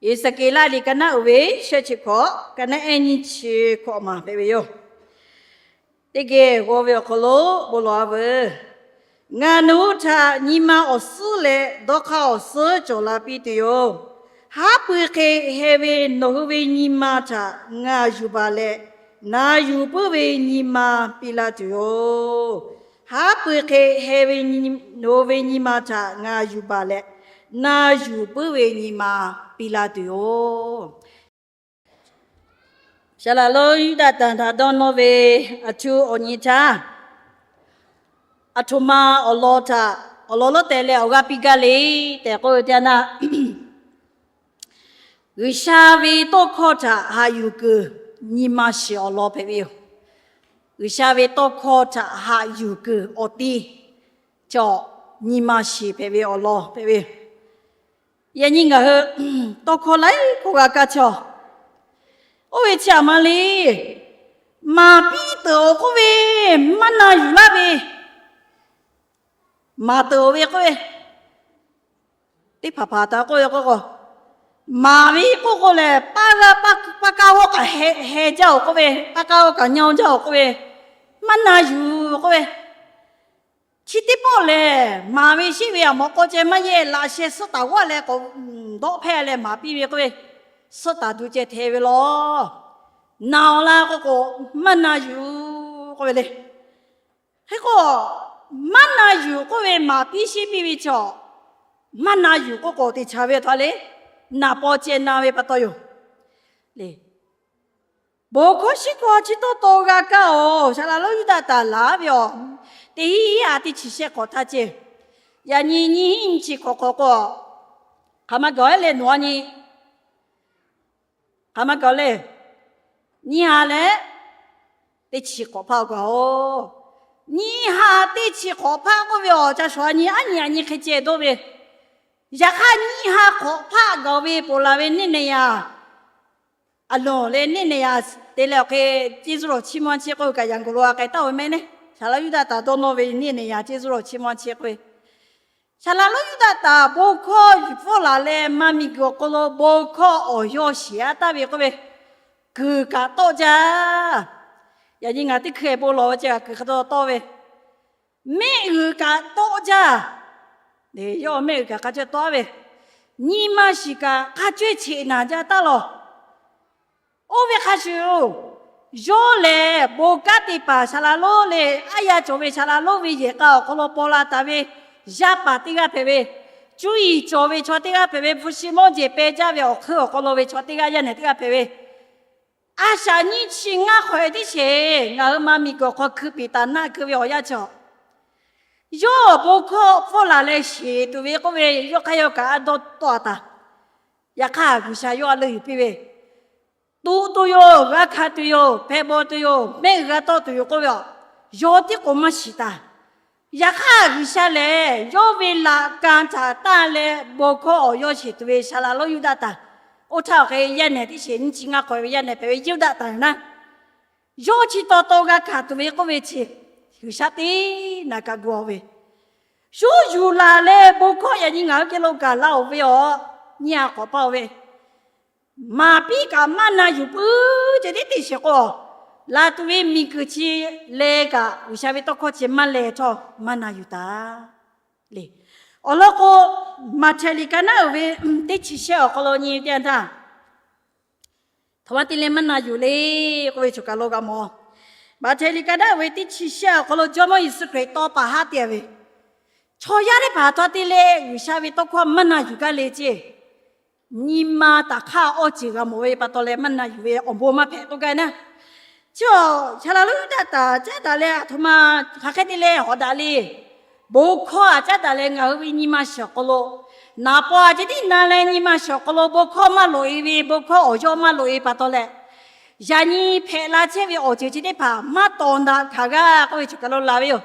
Eˍseˍkeˍlaˆ liꞈ ka naˆ uiˍ ve shehˆ chi hkawꞈ, ka naˆ ehˉ nyiˇ chi hkawꞈ maˬ hpehꞈ ve yoˬ. Teˇ geh g'aw ve awˬ hk'aw lo bon lawˬ-a veuˬ. Ngaˬ nawˬ hui htaꞈ nyi ma awˬ suhˉ leh dawˇ hk'aˇ awˬ suhˉ cawˬ la piˇ tuˬ yoˬ. Haˉ pui hk'e heh ve nawˬ hui ve nyi ma htaꞈ ngaˬ yuˬ baˬ leh, na yuˬ puiˉ ve nyi ma piˇ laˇ tuˬ yoˬ. Haˉ pui hk'e heh ve nawˬ hui ve nyi ma htaꞈ ngaˬ yuˬ baˬ leh, na yuˬ puiˉ ve nyi ma piˇ laˇ tuˬ yoˬ. Saˍ laꞈ lonˉ Yuˇdaꞈ tanˬ htaꞈ dawˇ nawˇ ve aˬ htoꞈ awˬ nyi htaˇ, aˬ htoꞈ ma awˬ lawn htaꞈ awˬ lawn lonˉ teh leh awˬ g'aˇ piˇ gaˇ le tehꞈ k'oˆ ve teˇ yanˇ, G'uiˬsha ve tawˇ hkawˇ htaꞈ haꞈ yuˬ kuiˬ nyi ma shiˍ awˬ lawn hpehꞈ ve yoˬ. G'uiˬsha ve tawˇ hkawˇ htaꞈ haꞈ yuˬ kuiˬ awˬ ti cawˬ nyi ma shiˍ hpehꞈ ve awˬ lawn hpehꞈ ve yoˬ. Yaꞈ nyi ngaˬ hui tawˇ hkawˇ laiˉ hkawˇ g'a kaˇ chaw. Oˇ ve chi aˬ ma le, maˍ piˇ tuˬ awˬ k'oˆ ve, maˇ na yuˬ laˇ ve, maˍ tuˬ awˬ ve k'oˆ ve, teˇ hpaˍ hpaˍ taˍ k'oˆ ve k'o, maˍ ve k'oˆ k'o lehˬ, paˇ g'aˇ paˇ kaˇ g'awˇ kaꞈ heh jaˇ-oˬ k'oˆ ve, paˇ kaˇ g'awˇ kaꞈ nyaˇ jaˇ-oˬ k'oˆ ve, maˇ na yuˬ k'oˆ ve, chi teˇ pawˆ lehˬ maˍ ve sheˆ ve aˬ mawꞈ k'aw ceh maˇ yehˇ, laꞈ sheh suhˆ taˍ g'aˇ leh k'awꞈ dawˆ hpehˇ leh maˍ piˇ ve k'oˆ ve, suhˆ taˍ duˬ ceh hteꞈ ve law. Na-oˬ laˇ k'oˆ k'o, maˇ na yuˬ k'oˆ ve le. Hk'e k'o, maˇ na yuˬ k'oˆ ve maˍ piˇ sheˆ piˇ ve chaw, maˇ na yuˬ k'oˆ k'o te chaˍ ve htawˇ le, naˍ paw ceh na ve pa taw yoˬ. Bon hkawˇ shiˉ hkawˇ chi tawˇ taw g'a kaˇ-oˬ, Saˍ laꞈ lonˉ Yuˇdaꞈ tanˬ laˬ ve awˬ, teˇ hinˉ hiˉ ha teˇ chi shehˆ hk'awꞈ htaˇ ceh, yaꞈ nyi nyiˇ hinˉ nyiˇ chi hk'awꞈ hk'awꞈ k'o, hk'aˬ ma gaˬ-e leh nawˬ a nyi, hk'aˬ ma gaˬ leh, nyiˇ ha leh teˇ chi hk'awꞈ hpaˇ gaˬ-oˬ. Nyiˇ ha teˇ chi hk'awꞈ hpaˇ k'oˆ ve awˬ ca shawˍ a nyi aˉ nyi aꞈ nyi hk'e ceh dawˇ ve, yaꞈ hk'aˇ nyiˇ ha hk'awꞈ hpaˆ gaˬ ve ponˬ laˬ ve neˇ nehˬ yaˍ, aˬ loˍ leh neˇ nehˬ yaˍ te leh awˬ hk'e, ceˇ zuhˇ lawˬ chiˇ mvuh a chi k'oˆ ve kaꞈ, Yangon lo a k'ai taˍ-oˬ ve mehˆ le. Saˍ laꞈ lonˉ Yuˇdaꞈ tanˬ dawˇ nawˇ ve neˇ nehˬ yaˍ ceˇ zuhˇ lawˬ chiˇ mvuh a chi k'oˆ ve, Saˍ laꞈ lonˉ Yuˇdaꞈ tanˬ bon hkawˇ yuˬ pfuhˇ laˬ leh maˇ miˬguiˬ awˬ hk'aw lo bon hkawˇ awˬ yawˇ shiˍ-a taˍ ve k'oˆ ve, kuiˬ kaꞈ tawˆ jaˇ. Yaꞈ nyi ngaˬ teˇ hkui bon lawˬ ve ceh kaꞈ kuiˬ hk'a dawˇ tawˆ ve, mehˆ g'uiˬ kaꞈ tawˆ jaˇ. Yawˇ mehˆ g'uiˬ kaꞈ hk'a cawehˇ tawˆ ve, nyi ma shiˍ kaꞈ hk'a cawehˇ cheꞈ naˬ jaˇ taˍ lawˬ. Oˇ ve hk'a shuˍ-oˬ, yawˇ lehˬ bon kanˉ te paˍ Saˍ laꞈ lonˉ le, aˉ yaˇ cawˬ ve Saˍ laꞈ lonˉ ve yehˬ k'a awˬ hk'aw lo paw la taˍ ve yaˇ paˍ teˇ g'aˇ hpehꞈ ve, cuˇ yiˍ cawˬ ve chaw teˇ g'aˇ hpehꞈ ve, hpu shi mawˇ jeˬ peh jaˇ ve awˬ hk'eun awˬ hk'aw lo ve chaw teˇ g'aˇ, yaˇ nehˬ teˇ g'aˇ hpehꞈ ve, a shaꞈ nyiˇ chi ngaˇ hk'awꞈ e teˇ sheˍ ngaˬ hui ma miˬguiˬ awˬ hk'aw hkui piˍ taˍ naˆ keu ve awˬ yanˇ chi, yawˇ bon hkawˇ pfuhˇ laˬ leh shiˍ tuˬ ve k'oˆ ve, yawˇ hk'aˇ yawˇ kaꞈ a dawˇ tawˆ a taˍ. Yaꞈ hk'aˇ G'uiˬsha yawˇ a leuˇ yuˬ piˇ ve, tuꞈ tuˬ yoˬ, g'a hkanˍ tuˬ yoˬ, hpehꞈ bawˬ tuˬ yoˬ, mehˆ g'a tawˆ tuˬ yoˬ k'oˆ ve a, yawˇ tiˉ k'o maˇ shiˍ taˍ. Yaꞈ hk'aˇ G'uiˬsha lehˬ yawˇ ve laꞈ ka htaꞈ tanˇ leh bon hkawˇ awˬ yawˇ shiˍ tuˬ ve Saˍ laꞈ lonˉ Yuˇdaꞈ tanˬ, oˇ htaˇ awˬ hk'e yaˇ nehˬ teˇ sheˍ nyiˇ chi ngaˇ hk'awꞈ e ve yaˇ nehˬ hpehꞈ ve Yuˇdaꞈ tanˬ naˉ, yawˇ chi taw taw g'a hkanˍ tuˬ ve k'oˆ ve chi, G'uiˬsha teˇ naˬ kaꞈ gu-a ve, yawˇ yuˬ laˬ leh bon hkawˇ yaꞈ nyi ngaˬ hui geh lo gaˬ la-oˬ ve a, nyiˇ ha k'awꞈ paˇ-oˬ ve, maˍ piˇ kaꞈ maˇ na yuˬ puiˉ ceh tiˉ te sheˍ k'o, laˬ tuˬ ve miˬguiˬ chi leh kaꞈ G'uiˬsha ve tawˇ hkawˇ chi maˇ leh htawˇ maˇ na yuˬ taˍ le. Awˬ lawn k'o, Maꞈhtehˍ liꞈ ka naˉ uiˍ ve teˇ chi shehˆ awˬ hk'aw lo nyi teˇ yanˇ htaˇ, htoꞈ ma te leh maˇ na yuˬ le k'oˆ ve choˬ kaˬ lo g'a mawˬ. Maꞈhtehˍ liꞈ ka naˉ uiˍ ve teˇ chi shehˆ awˬ hk'aw lo Jawˇmawˇ Yeˍsuˆ Hkriꞈ tawˇ pa haˉ te ve, chaw yaˇ teˇ hpaˍ htawˇ te leh G'uiˬsha ve tawˇ hkawˇ maˇ na yuˬ gaˇ le ceh, nyi ma taꞈ hk'aˇ awˇ ceuˬ g'a mawˬ ve pa taw leh maˇ na yuˬ ve awˬ bon maˇ hpehꞈ k'oˆ gaˇ naˉ. Chi Saˍ laꞈ lonˉ Yuˇdaꞈ tanˬ caˉ daꞈ leh a htoꞈ ma hk'aˬ hk'e te leh hawꞈ daꞈ le. Bon hkawˇ a caˉ daꞈ leh ngaˬ hui ve nyi ma shiˍ awˬ hk'aw lo, naˍ paw a ceh tiˉ na leh nyi ma shiˍ awˬ hk'aw lo bon hkawˇ maˇ loꞈ e ve, bon hkawˇ awˬ yawˇ maˇ loꞈ e pa taw leh, yaꞈ nyi hpehꞈ la chehˇ ve awˬ ceuˬ chi teˇ hpaˍ maˇ tawˍ daꞈ hkanˍ g'aˇ k'oˆ ve choˬ kaˬ lo la ve yoˬ.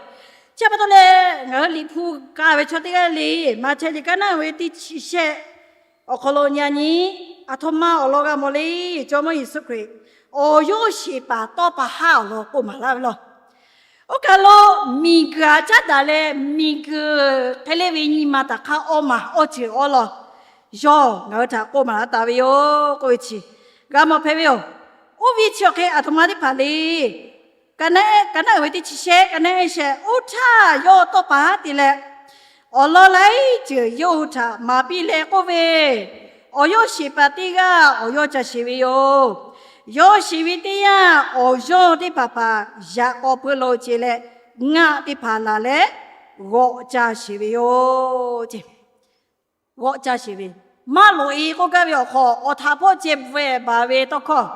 Chi pa taw leh ngaˬ hui Liꞈ hpu k'a ve chaw teˇ g'aˇ le, Maꞈhtehˍ liꞈ ka naˉ uiˍ ve teˇ chi shehˆ awˬ hk'aw lo nyi a nyi, a htoꞈ ma awˬ lawn g'a mawˬ le. Jawˇmawˇ Yeˍsuˆ Hkriꞈ awˬ yawˇ shiˍ paˍ tawˇ pa haˉ awˬ lawn k'oˆ maˍ laˇ ve law. Oˇ kaˬ lo miˬguiˬ a caˉ daꞈ leh miˬguiˬ hk'e le ve nyi ma taꞈ hk'aˇ awˇ maˬ awˇ ceuˬ awˇ lawn, yawˇ ngaˬ hui htaꞈ k'oˆ maˍ laˇ taˍ ve yoˬ k'oˆ ve chi g'a mawˬ hpehꞈ ve yoˬ. Oˇ ve chi awˬ hk'e aˬ htoꞈ ma teˇ hpaˍ le. Ka naˆ, ka naˆ uiˍ ve teˇ chi shehˆ, ka naˆ ehˉ shehˆ, oˇ htaˇ yawˇ tawˇ pa haˉ te leh, awˬ lawn laiˉ ceuˬ yawˇ hui htaꞈ maˍ piˇ leh k'oˆ ve, Awˬ yawˇ sheˍ paˍ teˇ g'aˇ awˬ yawˇ ca sheˍ ve yoˬ. Yawˇ sheˍ ve teˇ yanˇ, awˬ yawˇ teˇ hpaˍ hpaˍ yaꞈ k'aw hpeuꞈ lo ce leh, ngaˆ teˇ hpaˍ laˬ leh g'awˆ ca sheˍ ve yoˬ ce. G'awˆ ca sheˍ ve, maˇ loꞈ-e k'oˆ gaˇ ve awˬ hk'aw, awˬ htaꞈ hpawˇ ceh bvuhꞈ baˬ ve tawˇ hkawˇ,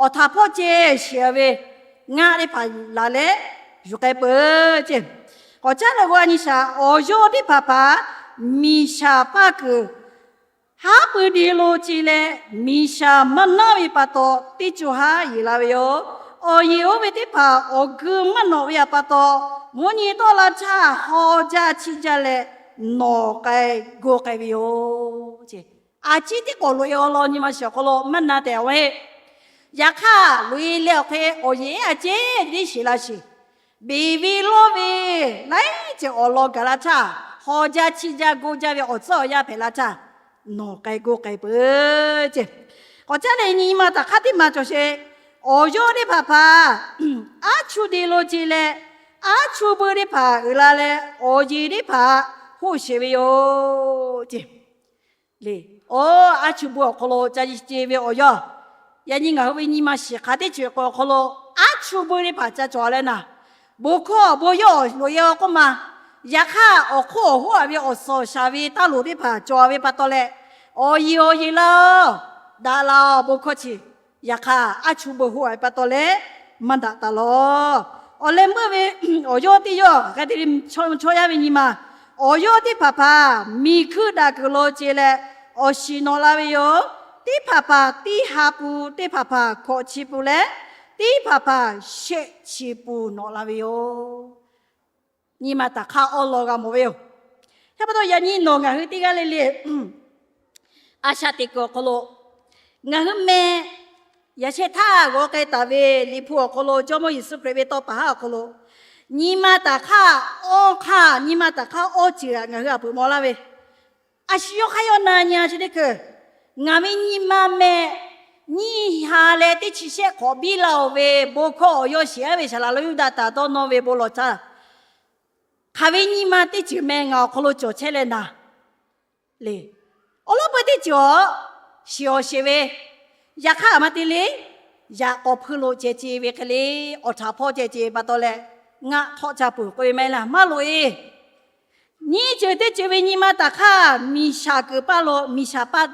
awˬ htaꞈ hpawˇ ceh sheˍ ve, ngaˆ teˇ hpaˍ laˬ leh yuˬ k'ai peuˬ ce. K'awꞈ caˉ leh g'awˆ nyi shaˍ, awˬ yawˇ teˇ hpaˍ hpaˍ miˬ shaˍ paˇ kuiˬ haˉ pui de lo ce leh, miˬ shaˍ maˇ naˉ ve pa taw teˇ co haˉ yeˬ la ve yoˬ. Awˬ yeˬ oˇ ve teˇ hpaˍ awˬ geu maˇ nawꞈ ve pa taw, mvuhˇ nyi tawˆ la htaˇ haw jaˇ chiˆ jaˇ leh nawˬ k'ai gu k'ai ve yoˬ ce. A ciˉ tiˉ k'awꞈ loꞈ-e awˬ lawn nyi ma shiˍ awˬ hk'aw lo maˇ na tehꞈ ve. Yaꞈ hk'aˇ loꞈ-e leh awˬ hk'e awˬ yeˬ a ciˉ tiˉ sheˍ la sheˍ. Beˬ ve lawˇ ve laiˉ ceuˬ awˬ lawn gaˬ la htaˇ, haw jaˇ chiˆ jaˇ gu jaˇ ve awˬ tcuhˉ awˬ yanˇ hpehꞈ la htaˇ, nawˬ k'ai gu k'ai peuˬ ce. K'awꞈ caˉ leh nyi ma taˍ hk'aˇ teˇ ma cawˬ sheˍ. Awˬ yawˇ teˇ hpaˍ hpaˍ aˉ chuˇ de lo ce leh, aˉ chuˇ beu teˇ hpaˍ uiˍ la leh awˬ yeˬ teˇ hpaˍ hoˆ sheˍ ve yoˬ ce. Le, aˉ chuˇ beu awˬ hk'aw lo ca ce ve awˬ yawˇ, yaꞈ nyi ngaˬ hui ve nyi ma shiˍ hk'aˬ teˇ ceuˬ k'o awˬ hk'aw lo aˉ chuˇ beu teˇ hpaˍ ca cawˬ leh naˍ, bon hkawˇ bon yawˇ loꞈ-e awˬ k'oˆ ma. Yaꞈ hk'aˇ awˬ hk'oˆ awˬ hoˉ a ve awˬ suhˍ awˬ shaˍ ve taˇ loˍ teˇ hpaˍ cawˬ ve pa taw leh, awˬ yeˬ awˬ yeˬ la-o, daꞈ la-o bon hkawˇ chi. Yaꞈ hk'aˇ aˉ chuˇ beu hoˆ a ve pa taw leh maˇ daꞈ taˍ lawˬ. Awˬ leh meuˇ ve awˬ yawˇ teˇ yawˇ hk'aˬ hk'e te le, chaw yaˇ ve nyi ma, awˬ yawˇ teˇ hpaˍ hpaˍ miˬ hkuiˇ daꞈ kuiˬ lo ce leh awˬ shiˍ nawꞈ la ve yoˬ. Teˇ hpaˍ hpaˍ teˇ ha pun, teˇ hpaˍ hpaˍ hkawꞈ chi pun leh, teˇ hpaˍ hpaˍ shehˆ chi pun nawꞈ la ve yoˬ. Nyi ma taˍ hk'aˇ awˬ lawn g'a mawˬ ve yoˬ. Chi pa taw yaꞈ nyi nawˬ ngaˬ hui teˇ g'aˇ le le a shaꞈ teꞈ kuiˬ awˬ hk'aw lo ngaˬ hui meh yaꞈ shehˍ htaˇ g'aw k'ai taˍ ve Liꞈ hpu awˬ hk'aw lo Jawˇmawˇ Yeˍsuˆ Hkriꞈ ve tawˇ paˍ haˉ awˬ hk'aw lo, nyi ma taˍ hk'aˇ awˬ hk'aˇ, nyi ma taˍ hk'aˇ awˬ ceuˬ ngaˬ hui a peuˬ maw laˇ ve, a shu yawˇ hk'aˇ yawˇ na nyi a chi teˇ hkui, ngaˬ ve nyi ma meh nyiˇ ha leh teˇ chi shehˆ hk'awꞈ biˇ la-oˬ ve bon hkawˇ awˬ yawˇ shiˍ aˉ ve saˍ laˍ lo Yuˇdaꞈ taˍ dawˇ nawˇ ve bon lawˬ htaˇ, hk'aˬ ve nyi ma teˇ ceuˬ meh ngaˬ awˬ hk'aw lo cawˬ chehˇ leh naˍ le. Awˬ lawn peu teˇ ceuˬ awˬ shiˍ awˬ sheˍ ve, yaꞈ hk'aˇ a ma te le, yaꞈ k'aw hpui lo ceh ce ve hk'e le, awˬ htaꞈ hpawˇ ceh ce pa taw leh ngaˆ htawˆ ca peuˬ k'oˆ ve maˇ heˆ laˇ, maˇ loꞈ-e. Nyiˇ ceuˬ teˇ ceuˬ ve nyi ma taˍ hk'aˇ miˬ shaˍ kuiˬ paˇ lo miˬ shaˍ paˇ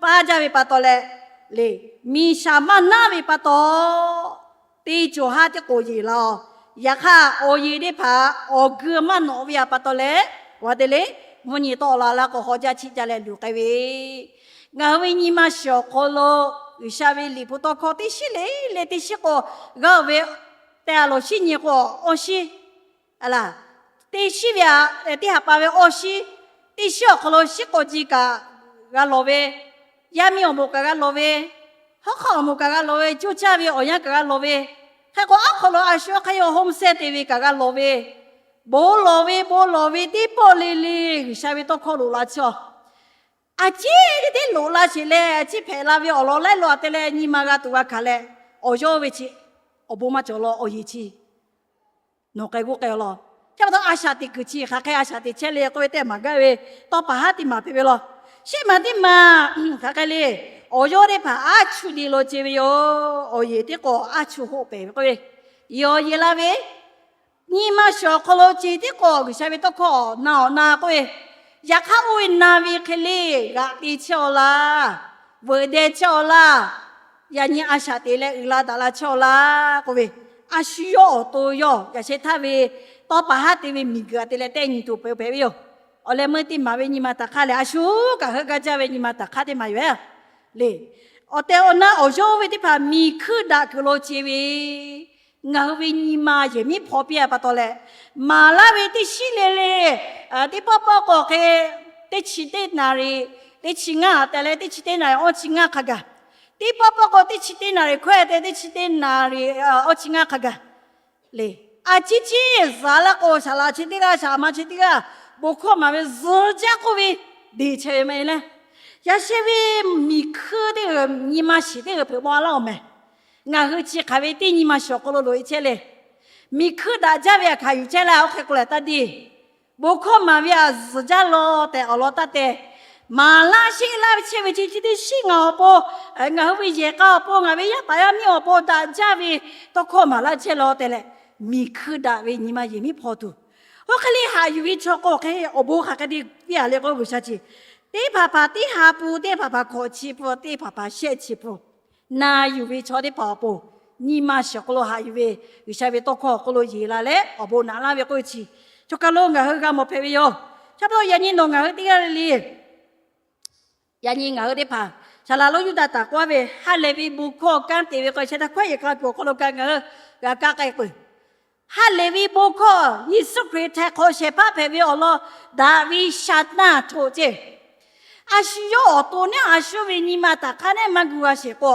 paˇ jaˇ ve pa taw leh, le, miˬ shaˍ maˇ naˉ ve pa taw, teˇ cawˬ haˉ tiˉ k'oˍ yeˬ la-oˬ. Yaꞈ hk'aˇ awˬ yeˬ teˇ hpaˍ awˬ geu maˇ nawꞈ ve a pa taw leh, a te le, mvuhˇ nyi tawˆ la laˇ k'o haw jaˇ chiˆ jaˇ leh luˬ k'ai ve, ngaˬ hui ve nyi ma shiˍ awˬ hk'aw lo G'uiˬsha ve Liꞈ hpu tawˇ hkawˇ teˇ shiˉ le le teˇ shiˉ k'o, g'a-oˬ ve, te a lawˬ shiˉ nyi k'o awˇ shiˉ a laˬ, teˇ shiˉ ve a, teˇ ha pa ve awˇ shiˉ, teˇ shiˉ awˬ hk'aw lo shiˉ k'awꞈ ji kaꞈ g'a lawˬ ve, yaˇ miˇ awˬ moˍ kaꞈ g'a lawˬ ve, hawˉ hk'aˆ awˬ moˍ kaꞈ g'a lawˬ ve, coˇ caˇ ve awˬ yanˇ kaꞈ g'a lawˬ ve, hk'e k'o aˉ hk'aw lo a shu hk'e yaw home seh te ve kaꞈ g'a lawˬ ve, bon lawˬ ve bon lawˬ ve teˇ pawˆ le le G'uiˬsha ve tawˇ hkawˇ loꞈ la chaw a ciˉ teˇ loꞈ la sheˍ leh, a ciˉ hpehꞈ la ve awˬ lawn laiˉ lo a te leh nyi ma g'a tuˬ g'a hkanˍ leh, awˬ yawˇ ve chi awˬ bon maˇ cawˬ law awˬ yeˬ chi nawˬ k'ai g'oˇ k'ai-a law. Chi pa taw a shaꞈ teꞈ kuiˬ chi hk'aˬ hk'e a shaꞈ teꞈ chehˇ le k'oˆ ve teˇ maˍ gaˇ ve tawˇ paˍ haˉ teˇ maˍ hpehꞈ ve law. Shehˆ maˬ teˇ maˍ hk'aˬ hk'e le, awˬ yawˇ teˇ hpaˍ aˉ chuˇ de lo ce ve yoˬ. Awˬ yeˬ tiˉ k'o aˉ chuˇ hoˆ pehˍ ve k'oˆ ve, yeˬ awˬ yeˬ la ve nyi ma shiˍ awˬ hk'aw lo ce tiˉ k'o G'uiˬsha ve tawˇ hkawˇ na awˬ na k'oˆ ve, yaꞈ hk'aˇ oˇ ve na ve hk'e le g'aꞈ te chehˇ-aw laˇ, veuꞈ deh chehˇ-aw laˇ. Yaꞈ nyi a shaꞈ teꞈ leh uiˍ la daꞈ la chehˇ-aw laˇ k'oˆ ve, a shu yawˇ awˬ to yawˇ yaꞈ sheh htaˇ ve tawˇ paˍ haˉ te ve miˬguiˬ a te leh tehˆ nyi tuˬ peuˬ hpehꞈ ve yoˬ. Awˬ leh meuˇ teˇ maˍ ve nyi ma taˍ hk'aˇ lehˬ, a shu kaꞈ heuˆ gaˇ jaˇ ve nyi ma taˍ hk'aˇ teˇ maˍ yoˬ le. Awˬ tehˬ awˬ na awˬ yawˇ ve teˇ hpaˍ miˬ hkuiˇ daꞈ kuiˬ lo ce ve, ngaˬ hui ve nyi ma yehˬ miˉ hpaw piˇ-a pa taw leh, maˍ laˇ ve teˇ shiˉ le le, teˇ pawˆ pawˆ k'o hk'e teˇ chi teˇ naˍriˍ, teˇ chi ngaˇ te leh teˇ chi teˇ naˍriˍ awˇ chi ngaˇ hk'a gaˬ, teˇ pawˆ pawˆ k'o teˇ chi teˇ naˍriˍ hkawehˇ te teˇ chi teˇ naˍriˍ awˇ chi ngaˇ hk'a gaˬ le. A ciˉ ciˉ zaˍ laˇ k'o, saˍ laꞈ chi teˇ g'aˇ, saˍ ma chi teˇ g'aˇ, bon hkawˇ maˍ ve zuhˬ jaˇ k'oˆ ve, deˬ chehˇ ve maˇ heˆ leh, yaꞈ sheh ve miˬ hkuiˇ teˇ g'aˇ nyi ma shiˍ teˇ g'aˇ hpeuꞈ maw laˇ-oˬ mehˍ. Ngaˬ hui chi hk'aˬ ve teˇ nyi ma shiˍ awˬ hk'aw lo loꞈ e chehˇ le. Miˬ hkuiˇ daꞈ jaˇ ve aꞈ hkanˍ yuˬ chehˇ laˇ. Oˇ hk'e k'o lehˬ taˇ deˇ. Bon hkawˇ maˍ ve aꞈ zuhˬ jaˇ law tehꞈ awˬ lawn taˇ te. Maˍ laˇ sheˆ laˇ ve chehˇ ve chi chi teˇ shiˉ ngaˬ awˬ pon, ngaˬ hui ve yehˬ k'a awˬ pon, ngaˬ ve yaˇ paˍ yaˇ miˇ awˬ pon daꞈ jaˇ ve tawˇ hkawˇ maˍ laˇ chehˇ law tehꞈ leh, miˬ hkuiˇ daꞈ ve nyi ma yehˬ miˉ hpaw tuˬ, oˇ hk'e le haꞈ yuˬ ve chaw k'o hk'e awˬ bon hk'aˬ hk'e te piˇ-a le k'o, G'uiˬsha chi teˇ hpaˍ hpaˍ teˇ ha pun, teˇ hpaˍ hpaˍ hkawꞈ chi pun, teˇ hpaˍ hpaˍ shehˆ chi pun, na yuˬ ve chaw teˇ hpaˍ awˬ pon nyi ma shiˍ awˬ hk'aw lo haꞈ yuˬ ve G'uiˬsha ve tawˇ hkawˇ awˬ hk'aw lo yeˬ la leh awˬ bon naꞈ laˇ ve k'oˆ ve chi, chaw kaˬ lo ngaˬ hui g'a mawˬ hpehꞈ ve yoˬ. Chi pa taw yaꞈ nyi nawˬ ngaˬ hui teˇ g'aˇ le le, yaꞈ nyi ngaˬ hui teˇ hpaˍ saˍ laˍ lonˉ Yuˇdaꞈ taˍ k'oˆ ve ha lehˬ ve bon hkawˇ kanˉ te ve k'o, sheh htaˇ hkawehˇ yehˬ k'a kuiˬ awˬ hk'aw lo kaꞈ ngaˬ hui g'a kaˇ k'ai peuˬ. Ha lehˬ ve bon hkawˇ Yeˍsuˆ Hkriꞈ htaiˍ hk'awꞈ shehˍ hpaˇ hpehꞈ ve awˬ lawn daꞈ ve Saˍtanˍ htoꞈ ceˇ. A shu yawˇ awˬ to neˉ a shu ve nyi ma taˍ hk'aˇ neˉ maˇ gu g'a sheˍ k'o,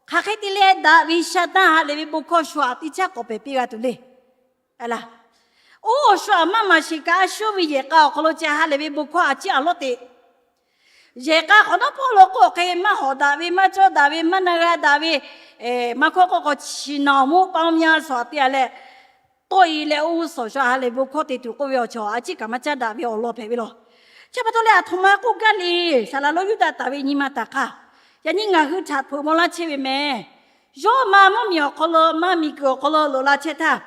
hk'aˬ hk'e te leh daꞈ ve Saˍtanˍ ha lehˬ ve bon hkawˇ shu aꞈ teˇ caˉ k'awꞈ pehˬ piˇ g'a tuˬ le. Oˇ awˬ shu aꞈ maˇ maˍ sheˍ kaꞈ, a shu ve yehˬ k'a awˬ hk'aw lo ceh ha lehˬ ve bon hkawˇ a ciˉ a lawˉ te. Yehˬ k'a hk'awꞈ nawˉ hpawˇ lo k'o hk'e maˇ hawꞈ daꞈ ve, maˇ cawˇ daꞈ ve, maˇ na g'a daꞈ ve, maˇ hkawˇ k'o k'o chi na awˬ moˉ paˇ mvuhˇ yaˇ suhˍ aꞈ te a leh, tawˆ e leh oˇ suhˍ shu ha lehˬ bon hkawˇ te tuˬ k'oˆ ve awˬ chaw a ciˉ kaꞈ maˇ caˉ daꞈ ve awˬ lawn hpehꞈ ve law. Chi pa taw leh aˬ htoꞈ ma k'oˆ gaˇ le, saˍ laˍ lonˉ Yuˇdaꞈ taˍ ve nyi ma taˍ hk'aˇ, yaꞈ nyi ngaˬ hui htaꞈ hpeuꞈ maw laˇ chehˇ ve mehˍ. Yawˇ ma mvuhˇmiˬ awˬ hk'aw lo, ma miˬguiˬ awˬ hk'aw lo loꞈ la chehˇ htaˇ,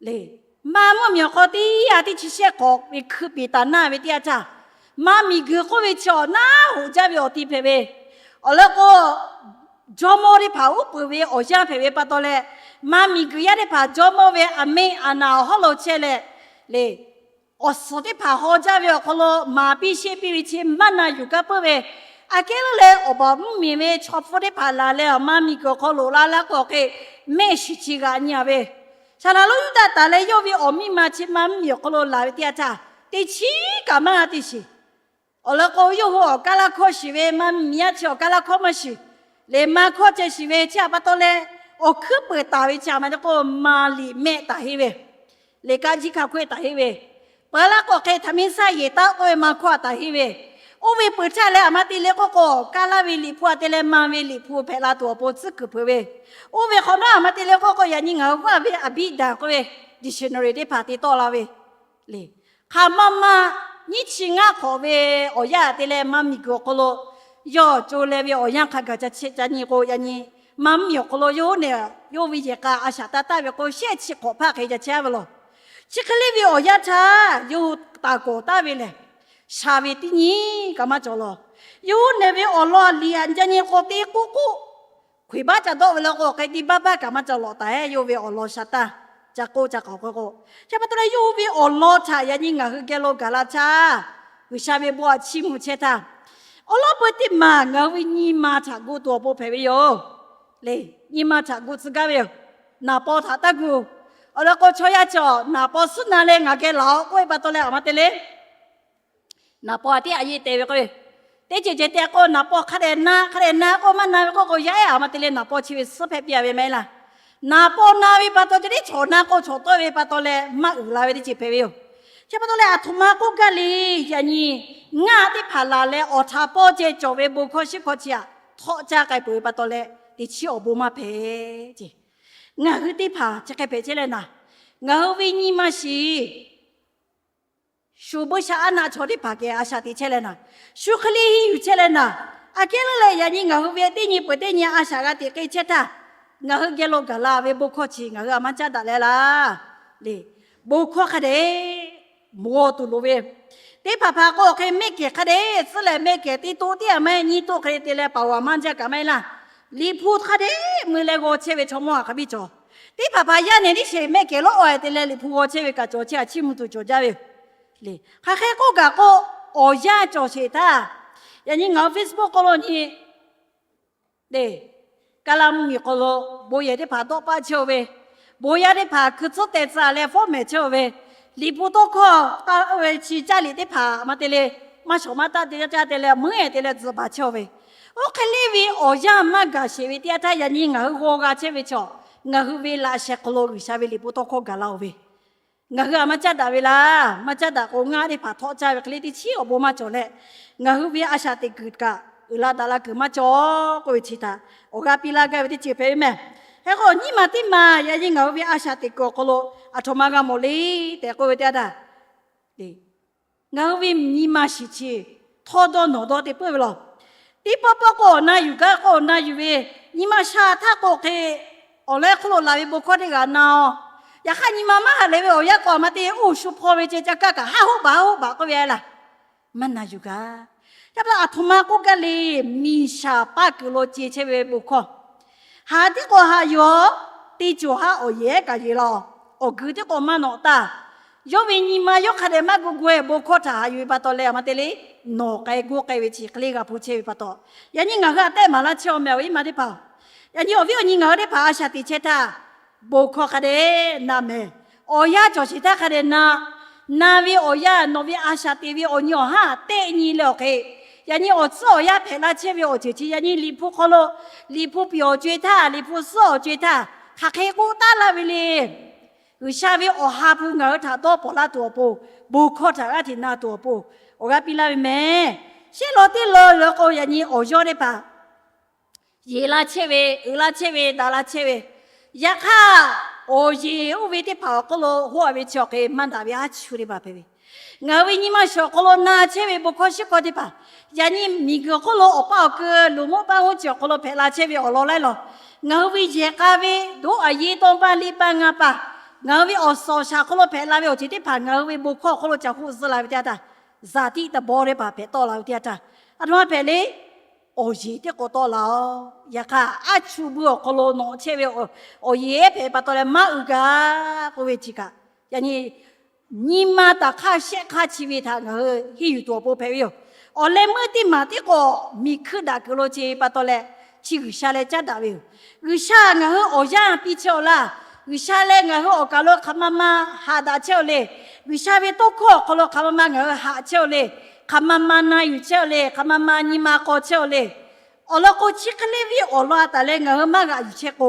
le, ma mvuhˇmiˬ awˬ hk'aw teˇ yanˇ teˇ chi shehˆ k'awꞈ ve hkui peˍ taˍ naˇ ve teˇ yanˇ htaˇ, ma miˬguiˬ k'oˆ ve chi awˬ naˉ hoꞈ jaˇ ve awˬ ti hpehꞈ ve, awˬ lawn k'o, jawˇmawˇ teˇ hpaˍ uˉ peunˍ ve awˬ yanˇ hpehꞈ ve pa taw leh, ma miˬguiˬ yaˇ teˇ hpaˍ jawˇmawˇ ve aˍmenˍ aˍnaˍ awˬ hawˉ lo chehˇ leh, le, awˬ suhˍ teˇ hpaˍ haw jaˇ ve awˬ hk'aw lo maˍ piˇ sheˆ piˇ ve chi maˇ na yuˬ kaˇ peuˬ ve, aꞈ kehˉ leuˉ leh awˬ baˬ mvuhˇmiˬ ve chaw hpfuhˇ teˇ hpaˍ laˬ leh awˬ ma miˬguiˬ awˬ hk'aw loꞈ la laˇ k'o hk'e, mehˆ shiˍ chi g'aꞈ nyi a ve, saˍ laˍ lonˉ Yuˇdaꞈ taˍ leh yawˇ ve awˬ miˇ ma chi ma mvuhˇmiˬ awˬ hk'aw lo laˬ ve teˇ yanˇ htaˇ, teˇ chiˉ kaꞈ maˇ g'a te shiˍ. Awˬ lawn k'o, yawˇ hui awˬ kaˉ laˇ hkawˇ shiˍ ve, ma miˬ miˬ yaˇ chi awˬ kaˉ laˇ hkawˇ maˇ shiˍ. Lehˬ ma hkawˇ ceh shiˍ ve chi htaꞈ pa taw leh, awˬ hkuiˉ peuˍ taˍ ve chi htaꞈ ma te k'o, ma liꞈ mehˆ taˍ heˆ ve, liꞈ kaˆ jiˇ hk'a hkawehˇ taˍ heˆ ve, peuˬ laˇ k'o hk'e htaꞈ miˇ saˇ yeˬ taˉ k'oˆ ve ma hkawˇ a taˍ heˆ ve, oˇ ve peuˬ htaˇ leh aˬ ma te leh k'oˆ k'o, kaˇ laˇ ve liꞈ hpu a te leh ma ve liꞈ hpu hpehꞈ la tuˬ awˬ pon tcuhˉ kuiˬ hpeuꞈ ve, oˇ ve hk'awꞈ nawˉ aˬ ma te leh k'oˆ k'o, yaꞈ nyi ngaˬ hui g'aˇ ve aˍbiˆdaˍ k'oˆ ve dictionary teˇ hpaˍ te tawˆ la ve, le, hk'aˬ ma ma nyiˇ chi ngaˇ hk'awꞈ ve awˬ yanˇ te leh ma miˬguiˬ awˬ hk'aw lo yawˇ co leh ve awˬ yanˇ hk'a gaˬ ca chehˇ ca nyi k'o, yaꞈ nyi ma mvuhˇmiˬ awˬ hk'aw lo yawˇ hui nehˬ yawˇ ve yehˬ k'a a shaꞈ taˇ taˍ ve k'o, shehˆ chi hk'awꞈ hpaˇ hk'e ca chehˇ ve law. Chi hk'e le ve awˬ yanˇ htaˇ yawˇ hui taˍ kawˍ taˍ ve lehˬ, shaˍ ve teˇ nyi kaꞈ maˇ cawˬ law. Yawˇ hui nehˬ ve awˬ lawn liꞈ aꞈ ca nyi k'o, teˇ k'oˆ k'oˆ hk'uiˬ baˆ ca dawˆ ve law k'o, hk'e teˇ baˆ baˆ kaꞈ maˇ ca lawꞈ taˍ heˆ. Yawˇ ve awˬ lawn sha taˇ ca k'oˆ ca k'awꞈ k'oˆ k'o, chi pa taw leh yawˇ hui ve awˬ lawn htaꞈ yaꞈ nyi ngaˬ hui geh lo gaˬ la htaˇ, G'uiˬsha ve bon aꞈ chiˇ mvuh chehˇ htaˇ, awˬ lawn peu teˇ maˬ ngaˬ hui ve nyi ma htaꞈ gu tuˬ awˬ pon hpehꞈ ve yoˬ. Le, nyi ma htaꞈ gu tcuh gaˇ ve yoˬ. Naˍ paw htaꞈ taˇ gu. Awˬ lawn k'o, chaw yaˇ cawˬ naˍ paw suhˉ na leh ngaˬ geh laˬ-oꞈ k'oˆ ve pa taw leh aˬ ma te le, naˍ paw a tiˉ a yeˇ te ve k'o, teˇ ceuˬ ceuˬ te k'o, naˍ paw hk'a dehꞈ na, hk'a dehꞈ na k'o, maˇ na ve k'oˆ k'o, yaˇ ehˉ aˬ ma te leh naˍ paw chi ve suhˉ hpehꞈ piˇ a ve maˇ heˆ laˇ. Naˍ paw na ve pa taw, ca tiˉ chaw na k'o chaw tawˆ ve pa taw leh maˇ uiˍ la ve teˇ ceuˬ hpehꞈ ve yoˬ. Chi pa taw leh aˬ htoꞈ ma k'oˆ gaˇ le, yaꞈ nyi ngaˇ teˇ hpaˍ laˬ leh awˬ htaꞈ pawˇ ceh cawˬ ve bon hkawˇ shiˉ hkawˇ chi htaꞈ htawˆ caˇ k'ai peuˬ ve pa taw leh, teˇ chiˉ awˬ bon maˇ hpehꞈ ce. Ngaˬ hui teˇ hpaˍ chi hk'e hpehꞈ chehˇ leh naˍ, ngaˬ hui ve nyi ma shiˍ shu buiˇshaˆaˉnaˆ chaw teˇ hpaˍ geh a shaꞈ teꞈ chehˇ leh naˍ, shu hk'e le henˇ yuˬ chehˇ leh naˍ, aꞈ kehˉ leuˉ leh yaꞈ nyi ngaˬ hui ve teˇ nyi peuˬ teˇ nyi a shaꞈ g'a teꞈ k'ai chehˇ htaˇ, ngaˬ hui geh lo gaˬ la ve bon hkawˇ chi ngaˬ hui a maˇ caˉ daꞈ leh laˇ. Le, bon hkawˇ hk'a dehꞈ mawˬ tuˬ loˍ ve, teˇ hpaˍ hpaˍ k'o hk'e mehˆ kehˬ hk'a dehꞈ tcuhˉ leh mehˆ kehˬ teˇ toˆ teˇ a maˇ heˆ nyiˇ toˆ hk'e te leh paˍ a maˇ jaˇ kaꞈ maˇ heˆ laˇ. Liꞈ hpu hk'a dehꞈ mui leh g'aw chehˇ ve chaw mawˇ a hk'a biˇ cawˬ. Teˇ hpaˍ hpaˍ yaˇ nehˬ tiˉ sheˍ mehˆ kehˬ lawˉ awˬ te leh liꞈ hpu g'aw chehˇ ve kaꞈ cawˬ chehˇ a chiˇ mvuh tuˬ cawˬ jaˇ ve yoˬ. Le, hk'aˬ hk'e k'oˆ gaˬ k'o, awˬ yanˇ cawˬ sheˍ htaˇ, yaꞈ nyi ngaˬ hui Facebook hk'aw lo nyi, le, Kaˍlaˇ mvuhˇmiˬ hk'aw lo bon yehˬ teˇ hpaˍ dawˆ paˆ chehˇ-oˬ ve, bon yaˇ teˇ hpaˍ hkui tcuhˉ teh tcuh leh fawˉ mehˍ chehˇ-oˬ ve, liꞈ hpu tawˇ hkawˇ k'aˇ ve chi caˇ liꞈ teˇ hpaˍ maˇ te le, maˇ shawˍ maˇ taˆ te caˇ te leh meuˉ te leh tzuhꞈ baˬ chehˇ-oˬ ve, oˇ hk'e le ve awˬ yanˇ maˇ gaˬ sheˍ ve teˇ yanˇ htaˇ, yaꞈ nyi ngaˬ hui g'aw g'a chehˇ ve chaw, ngaˬ hui ve laꞈ sheh hk'aw lo G'uiˬsha ve liꞈ hpu tawˇ hkawˇ gaˬ la-oˬ ve, Ngaˬ hui a maˇ caˉ daꞈ ve laˇ. Maˇ caˉ daꞈ k'o, ngaˇ teˇ hpaˍ htawˆ caˇ ve hk'e le teˇ chiˉ awˬ bon maˇ cawˬ leh, ngaˬ hui ve a shaꞈ teꞈ kuiˬ kaꞈ uiˍ la daꞈ la kuiˬ maˇ cawˬ k'oˆ ve chi htaꞈ awˬ g'aˇ piˇ laˇ gaˇ ve teˇ ceuˬ hpehꞈ ve mehˬ. Hk'e k'o, nyiˇ ma teˇ ma yaꞈ nyi ngaˬ hui ve a shaꞈ teꞈ kuiˬ awˬ hk'aw lo aˬ htoꞈ ma g'a mawˬ le tehꞈ k'oˆ ve teˇ yanˇ htaˇ, ngaˬ hui ve nyi ma shiˍ chi htawˇ dawˇ nawˬ dawˇ te puiˉ ve laˬ. Teˇ pawˆ pawˆ k'o awˬ na yuˬ gaˇ k'o awˬ na yuˬ ve, nyi ma sha htaˇ k'o hk'e awˬ laiˉ hk'oˆ lo laˬ ve bon hkawˇ teˇ g'aˇ na-oˬ. Yaꞈ hk'aˇ, nyi ma maˇ haꞈ leh ve awˬ yanˇ k'o, a ma te oˇ shu hpaw ve ceh ca kaˇ kaꞈ haˉ hoˆ baˬ haˉ hoˆ baˬ k'oˆ ve a laˬ. Maˇ na yuˬ gaˇ. Yaꞈ hk'aˇ, aˬ htoꞈ ma k'oˆ gaˇ le, miˬ shaˍ paˇ kuiˬ lo ce chehˇ ve bon hkawˇ, haꞈ tiˉ k'o haꞈ yoˬ. Teˇ cawˬ haˉ awˬ yehˬ kaꞈ yeˬ laˬ. Awˬ g'uiˬ tiˉ k'o maˇ nawꞈ taˇ. Yawˇ ve nyi ma yawˇ hk'a dehꞈ maˇ gu gu-e bon hkawˇ htaꞈ haꞈ yuˬ ve pa taw leh, a ma te le nawˬ k'ai gu k'ai ve chi hk'e le g'a hpu chehˇ ve pa taw, yaꞈ nyi ngaˬ hui a tehˆ maˍ laˇ chehˇ-oˬ mehˬ awˬ iˉ ma teˇ hpaˍ. Yaꞈ nyi awˬ viˉ awˬ nyi ngaˬ hui teˇ hpaˍ a shaꞈ teꞈ chehˇ htaˇ, bon hkawˇ hk'a dehꞈ na mehˬ. Awˬ yanˇ cawˬ sheˍ htaˇ hk'a dehꞈ na. Na ve awˬ yanˇ nawˬ ve a shaꞈ teꞈ ve awˬ nyi awˬ haˉ tehˆ nyi leh awˬ hk'e, yaꞈ nyi awˬ tcuhˉ awˬ yanˇ hpehꞈ la chehˇ ve awˬ ceuˬ chi yaꞈ nyi Liꞈ hpu hk'aw lo, Liꞈ hpu piˍ awˬ co-e htaˇ, Liꞈ hpu suhˉ awˬ co-e htaˇ, hk'aˬ hk'e k'oˆ taˉ laˇ ve le. G'uiˬsha ve awˬ ha hpu ngaˬ hui htaꞈ dawˇ pawnˍ laˇ tuˬ awˬ pon, bon hkawˇ htaꞈ g'aˇ hteꞈ na tuˬ awˬ pon, awˬ g'aˇ piˇ laˇ ve mehˬ. Shehˆ law teˇ law law k'o, yaꞈ nyi awˬ yawˇ teˇ hpaˍ yeˬ la chehˇ ve, uiˍ la chehˇ ve, daꞈ la chehˇ ve, yaꞈ hk'aˇ, awˬ yeˬ oˇ ve teˇ hpaˍ awˬ hk'oˆ lo hoˆ a ve chi awˬ hk'e maˇ daꞈ ve aˉ chuˇ teˇ hpaˍ hpehꞈ ve. Ngaˬ hui ve nyi ma shiˍ awˬ hk'aw lo na chehˇ ve bon hkawˇ shiˉ hkawˇ teˇ hpaˍ, yaꞈ nyi miˬguiˬ hk'oˆ lo awˬ paˇ awˬ keu loˍ mawˇ paˇ g'uˇ ceuˬ awˬ hk'aw lo hpehꞈ la chehˇ ve awˬ lawn laiˉ lawn, ngaˬ hui ve yehˬ k'a ve doˉ aˬ yeˇ tawˇ paˇ liˇ paˇ ngaˇ paˇ, ngaˬ hui ve awˬ suhˍ awˬ shaˍ hk'aw lo hpehꞈ la ve awˬ ceuˬ teˇ hpaˍ ngaˬ hui ve bon hkawˇ awˬ hk'aw lo caˬ hoˆ zuh la ve teˇ yanˇ htaˇ, zaˍ tiˆ ta bawˇ teˇ hpaˍ hpehꞈ tawˆ la ve teˇ yanˇ htaˇ, a htoꞈ ma hpehꞈ le. Awˬ yeˬ teˇ k'o tawˆ la-oˬ. Yaꞈ hk'aˇ, aˉ chuˇ buiˇ awˬ hk'aw lo nawꞈ chehˇ ve awˬ yeˬ ehˉ hpehꞈ pa taw leh maˇ uiˍ gaˇ k'oˆ ve chi kaꞈ, yaꞈ nyi nyi ma taˍ hk'aˇ shehˆ hk'aˇ chi ve htaꞈ ngaˬ hui henˇ yuˬ tuˬ awˬ pon hpehꞈ ve yoˬ. Awˬ leh meuˇ teˇ maˬ tiˉ k'o miˬ hkuiˇ daꞈ kuiˬ lo ce pa taw leh, chi G'uiˬsha leh caˉ daꞈ ve yoˬ. G'uiˬsha ngaˬ hui awˬ yanˇ piˇ chehˇ-oˬ laˇ. G'uiˬsha leh ngaˬ hui awˬ kaˬ lo hk'aˬ ma ma haꞈ daꞈ chehˇ-oˬ le. G'uiˬsha ve tawˇ hkawˇ awˬ hk'aw lo hk'aˬ ma ma ngaˬ hui haꞈ chehˇ-oˬ le. Hk'aˬ ma ma na yuˬ chehˇ-oˬ le. Hk'aˬ ma ma nyi ma k'aw chehˇ-oˬ le. Awˬ lawn k'o, chi hk'e le ve awˬ lawn a taˍ leh ngaˬ hui maˇ g'aꞈ yuˬ chehˇ k'o,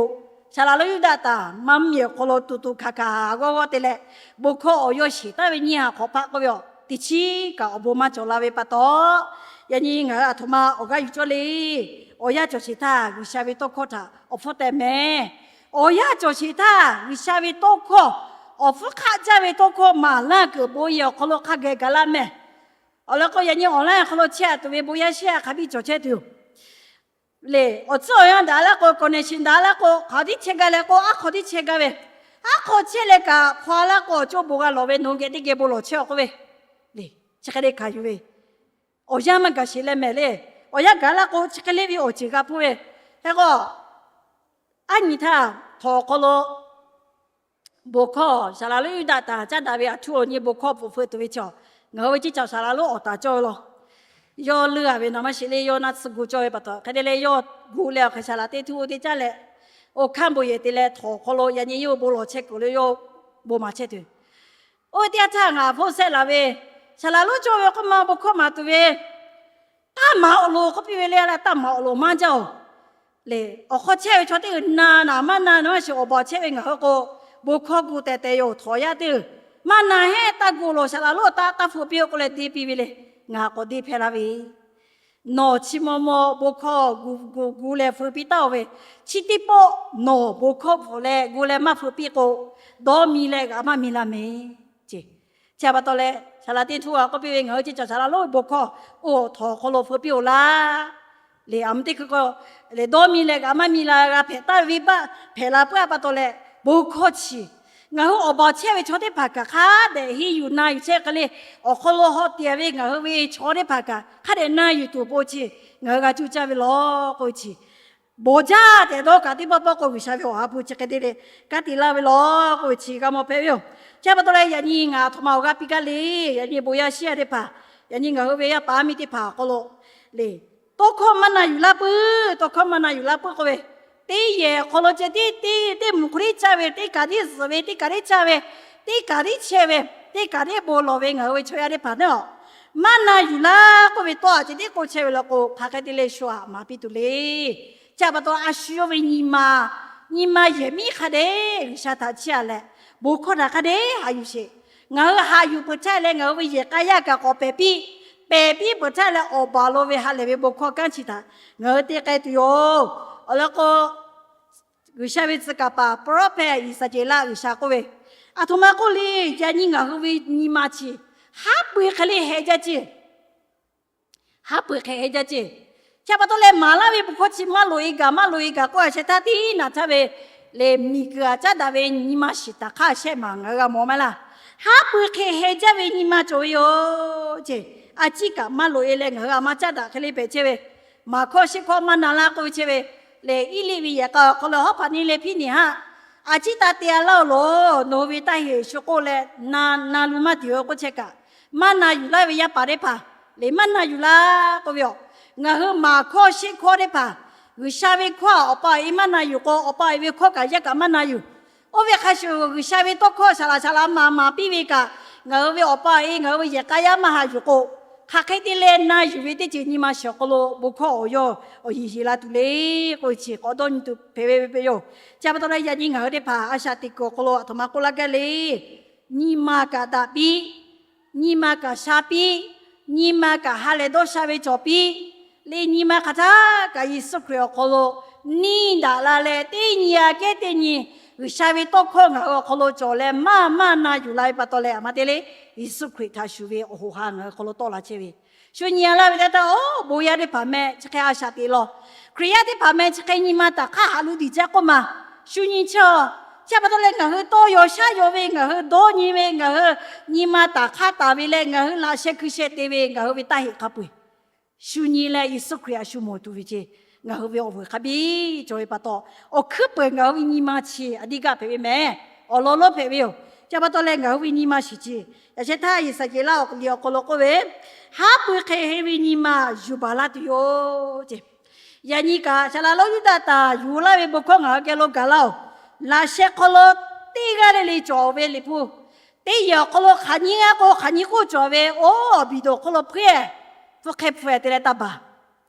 saˍ laˍ lonˉ Yuˇdaꞈ taˍ maˇ mvuhˇmiˬ awˬ hk'aw lo tuˬ tuˬ hkanˍ hkanˍ g'awˇ g'awˇ te leh, bon hkawˇ awˬ yawˇ sheˍ taˍ ve nyiˇ ha hk'awꞈ hpaˆ k'oˆ ve awˬ teˇ chiˉ kaꞈ awˬ bon maˇ cawˬ la ve pa taw, yaꞈ nyi ngaˬ hui aˬ htoꞈ ma awˬ g'aˇ yuˬ cawˇ le. Awˬ yanˇ cawˬ sheˍ htaˇ G'uiˬsha ve tawˇ hkawˇ htaꞈ awˬ hpfuhˇ teh mehˍ. Awˬ yanˇ cawˬ sheˍ htaˇ G'uiˬsha ve tawˇ hkawˇ, awˬ hpfuhˇ hk'aˆ jaˇ ve tawˇ hkawˇ maˍ laˇ kuiˬ bon yehˬ awˬ hk'aw lo hk'a geh gaˬ laˇ mehˍ. Awˬ lawn k'o, yaꞈ nyi awˬ laˇ hk'aw lo chehˇ tuˬ ve bon yaˇ shehˇ hk'a biˇ cawˬ chehˇ tuˬ yoˬ. Le, awˬ tcuhˉ awˬ yanˇ daꞈ laˇ k'o, connection daꞈ laˇ k'o, hk'aˬ tiˉ chehˇ gaˇ leh k'o, aˉ hk'aw tiˉ chehˇ gaˇ ve, aˉ hk'aw chehˇ leh kaꞈ hpaw laˇ k'o, awˬ co bon g'a lawˬ ve nawˬ hui geh teˇ geh bon lawˬ chehˇ-aw k'oˆ ve, le, chi hk'e le hkanˍ yuˬ ve, awˬ yanˇ maˇ gaˬ sheˍ leh mehˍ le. Awˬ yanˇ gaˬ laˇ k'o, chi hk'e le ve awˬ ceuˬ g'a hpuˇ ve. Hk'e k'o, aˉ nyi htaˇ htawnˍ awˬ hk'aw lo bon hkawˇ saˍ laˍ lonˉ Yuˇdaꞈ taˍ caˉ daꞈ ve aˬ htuˇ awˬ nyi bon hkawˇ pfuhˍ feu tuˬ ve chaw, ngaˬ hui ve ceˇ caˬ saˍ laˍ lonˉ awˬ taˍ cawˇ ve law. Yawˇ leuˇ a ve naˍ maˇ sheˍ le, yawˇ naˆ tsuhˇ gu cawˇ ve pa taw, hk'e te leh yawˇ gu leh awˬ hk'e saˍ laˍ teˇ htuˇ teˇ caˉ leh, oˇ hkanˇ bon yehˬ te leh htawnˍ awˬ hk'aw lo yaꞈ nyi yawˇ bon lawˬ chehˇ kuiˬ lo yawˇ bon maˍ chehˇ tuˬ. Oˇ ve teˇ yanˇ htaˇ ngaˬ hpfuhˇ sehˆ laˬ ve, saˍ laˍ lonˉ cawˇ ve k'oˆ ma bon hkawˇ maˍ tuˬ ve, taˇ maˍ awˬ loˍ k'oˆ piˇ ve le. Taˇ maˍ awˬ loˍ maˇ jaˇ-oˬ. Le, awˬ hk'aw chehˇ ve chaw teˇ g'uiˬ na naˍ maˇ na maˇ shiˍ awˬ baˬ chehˇ ve ngaˬ hui k'o, bon hkawˇ gu tehˬ tehˬ yoˬ. Htawnˍ yaˇ teˇ g'uiˬ maˇ na heˆ, taˇ gu loˬ, saˍ laˍ lonˉ taˇ taˇ hpfuhˇ piˇ-oˆ k'oˆ leh te piˇ ve le. Ngaˬ k'awꞈ deˇ hpehˇ laˇ ve, nawˬ chi maw maw bon hkawˇ gu gu gu leh feu piˇ taˉ-oˬ ve, chi teˇ pawˆ nawˬ bon hkawˇ pfuhˍ leh gu leh maˇ feu piˇ k'o, dawˇ mi leh g'aꞈ maˇ mi la mehˍ ce. Chi pa taw leh saˍ laˍ teˇ htuˇ a k'oˆ piˇ ve, ngaˬ hui ceˇ caˬ saˍ laˍ lonˉ ve bon hkawˇ oˇ htawnˍ awˬ hk'aw lo feu piˇ-oˬ laˇ. Le, a mvuh teˇ hkui k'o, le, dawˇ mi leh g'aꞈ maˇ mi la g'a hpehꞈ taˉ ve venˇbaˆ hpehꞈ la puiˉ-a pa taw leh, bon hkawˇ chi ngaˬ hui awˬ baˬ chehˇ ve chaw teˇ hpaˍ kaꞈ hk'a dehꞈ henˇ yuˬ na yuˬ chehˇ hk'e le, awˬ hk'aw lo haw tiꞈ ve ngaˬ hui ve chaw teˇ hpaˍ kaꞈ hk'a dehꞈ na yuˬ tuˬ awˬ pon chi ngaˬ hui g'a cuˇ caˇ ve law k'oˆ ve chi, bawˬ jaˇ tehꞈ dawˇ kaꞈ teˇ pawˆ pawˆ k'o G'uiˬsha ve awˬ ha hpu chi hk'e te le, ka tiꞈ laˇ ve law k'oˆ ve chi g'a mawˬ hpehꞈ ve yoˬ. Chi pa taw leh yaꞈ nyi ngaˬ aˬ htoꞈ ma awˬ g'aˇ piˇ gaˇ le. Yaꞈ nyi bon yaˇ shehˇ yaˇ teˇ hpaˍ, yaꞈ nyi ngaˬ hui ve yaˇ paˍ yaˇ miˇ teˇ hpaˍ awˬ hk'aw lo le, tawˇ hkawˇ maˇ na yuˬ laˇ puiˉ, tawˇ hkawˇ maˇ na yuˬ laˇ puiˉ k'oˆ ve, teˇ yehˬ awˬ hk'aw lo ceh tiˉ teˇ teˇ mvuhˬ hk'aw tiˉ caˇ ve, teˇ kaˬ tiˉ zuhꞈ ve, teˇ kaˬ tiˉ caˇ ve, teˇ kaˬ tiˉ chehˇ ve, teˇ kaˬ tiˉ bon lawˬ ve ngaˬ hui ve chaw yaˇ teˇ hpaˍ naˉ, maˇ na yuˬ laˇ k'oˆ ve tawˇ a ceh tiˉ k'oˆ chehˇ ve law k'o, hk'aˬ hk'e te leh shu aꞈ maˍ piˇ tuˬ le. Chi pa taw a shu yawˇ ve nyi ma, nyi ma yehˬ miˉ hk'a dehꞈ G'uiˬsha htaꞈ chiˇ aꞈ leh, Bon hkawˇ htaꞈ hk'a dehꞈ haꞈ yuˬ sheˍ. Ngaˬ hui haꞈ yuˬ peuˬ htaˇ leh ngaˬ hui ve yehˬ k'a yaˇ kaꞈ k'awꞈ pehˬ piˇ, pehˬ piˇ peuˬ htaˇ leh awˬ baˬ lo ve ha lehˬ ve bon hkawˇ kanˉ chi htaꞈ ngaˬ hui te k'ai tuˬ yoˬ. Awˬ lawn k'o, G'uiˬsha ve tcuh kaˍ paˍ prophet Iˉsaˍkeˍlaˆ G'uiˬsha k'oˆ ve, aˬ htoꞈ ma k'oˆ le, yaꞈ nyi ngaˬ hui ve nyi ma chi haˉ pui hk'e le heh jaˇ ceˇ. Haˉ pui hk'e heh jaˇ ceˇ. Chi pa taw leh maˍ laˇ ve bon hkawˇ chi maˇ loꞈ e gaˬ, maˇ loꞈ e gaˬ k'oˆ a sheh htaˇ, teˇ naꞈ htaˇ ve lehˬ miˬguiˬ aꞈ caˉ daꞈ ve nyi ma shiˍ taˍ hk'aˇ shehˆ maˬ ngaˬ hui g'a mawˬ maˇ laˇ. Haˉ pui hk'e heh jaˇ ve nyi ma cawˬ ve yoˬ ceˇ. A ciˉ kaꞈ maˇ loꞈ e leh ngaˬ hui a ma caˉ daꞈ hk'e le hpehꞈ chehˇ ve, maˍ hkawˇ sheˆ hkawˇ maˇ na laˇ k'oˆ ve chehˇ ve, lehˬ Iˉliˆ ve yehˬ k'a awˬ hk'aw lo hawˉ hpaꞈ neˇ leh hpiˉ neˇ haˆ, a ciˉ taˇ te a laˇ-oˬ loˬ, nawˬ hui ve taˇ heˆ shu k'oˆ leh na, na lu maˇ tuˬ yoˬ k'oˆ chehˇ kaꞈ, maˇ na yuˬ laˇ ve yaˇ paˍ teˇ hpaˍ lehˬ maˇ na yuˬ laˇ k'oˆ ve yoˬ. Ngaˬ hui maˍ hkawˇ sheˆ hkawˇ teˇ hpaˍ, G'uiˬsha ve hkawˇ awˬ pa awˬ e maˇ na yuˬ k'o, awˬ pa awˬ e ve hkawˇ kaꞈ yaˇ kaꞈ maˇ na yuˬ. Oˇ ve hk'a shuˍ G'uiˬsha ve tawˇ hkawˇ shaˍ laꞈ shaˍ laꞈ maˍ maˍ piˇ ve kaꞈ, ngaˬ hui ve awˬ pa awˬ e, ngaˬ hui ve yehˬ k'a yaˇ maˇ haꞈ yuˬ k'o, hk'aˬ hk'e te leh na yuˬ ve teˇ ceuˬ nyi ma shiˍ awˬ hk'aw lo bon hkawˇ awˬ yawˇ awˬ yeˬ yeˬ la tuˬ le k'oˆ ve chi k'awꞈ dawˇ nyi tuˬ hpehꞈ ve yoˬ. Chi pa taw leh yaꞈ nyi ngaˬ hui teˇ hpaˍ a shaꞈ teꞈ kuiˬ awˬ hk'aw lo aˬ htoꞈ ma k'oˆ laˇ gaˇ le. Nyi ma kaꞈ daꞈ piˇ, nyi ma kaꞈ sha piˇ, nyi ma kaꞈ ha lehˬ dawˇ sha ve cawˬ piˇ. Leh nyi ma hk'aˬ htaˇ kaꞈ Yeˍsuˆ Hkriꞈ awˬ hk'aw lo neˇ daꞈ la leh, teˇ nyi aꞈ kehˉ teˇ nyi G'uiˬsha ve tawˇ hkawˇ ngaˬ hui awˬ hk'aw lo cawˬ leh maˇ maˇ na yuˬ la ve pa taw leh, aˬ ma te le, Yeˍsuˆ Hkriꞈ htaꞈ shuˍ ve awˬ hoꞈ ha ngaˬ hui hk'aw lo tawˆ la chehˇ ve. Shu nyi a laˇ ve teˇ htaˇ, oˇ bon yaˇ teˇ hpaˍ meh chi hk'e a shaꞈ teꞈ law. Hkriꞈ yaˇ teˇ hpaˍ meh chi hk'e nyi ma taˍ hk'aˇ haꞈ lo diˬ jaˇ k'oˆ ma, shu nyi chehˇ. Chi pa taw leh ngaˬ hui tawˇ yaw shaˉ yaw ve, ngaˬ hui dawˇ nyi ve, ngaˬ hui nyi ma taˍ hk'aˇ taˍ ve leh ngaˬ hui laꞈ sheh hkui sheh te ve ngaˬ hui ve taˇ heˆ hk'a peu-eˬ shu nyi leh Yeˍsuˆ Hkriꞈ aꞈ shu mawˬ tuˬ ve ce. Ngaˬ hui ve awˬ vuiˬ hk'a biˇ cawˬ ve pa taw, awˬ hkuiˉ peuˬ ngaˬ hui ve nyi ma chi a diˇ gaˇ hpehꞈ ve mehˍ. Awˬ lawn lonˉ hpehꞈ ve yoˬ. Chi pa taw leh ngaˬ hui ve nyi ma shiˍ ce. Yaꞈ sheh htaˇ Iˉsaˍkeˍlaˆ awˬ liꞈ awˬ hk'aw lo k'oˆ ve, haˉ pui hk'e heh ve nyi ma yuˬ baˬ laˇ tuˬ yoˬ ce. Yaꞈ nyi kaꞈ saˍ laꞈ lonˉ Yuˇdaꞈ taˍ yuˬ laˇ ve bon hkawˇ ngaˬ hui geh lo gaˬ laˇ-oˬ. Laꞈ sheh hk'aw lo teˇ g'aˇ le le cawˬ ve Liꞈ hpu, teˇ yehˬ awˬ hk'aw lo hk'aˬ nyi g'aˇ k'o hk'aˬ nyi k'oˆ cawˬ ve, oˇ awˬ biˬ dawˬ hk'aw lo hpuˇ-eˬ, hpu hk'e hpu-eˬ te leh taˇ baˬ.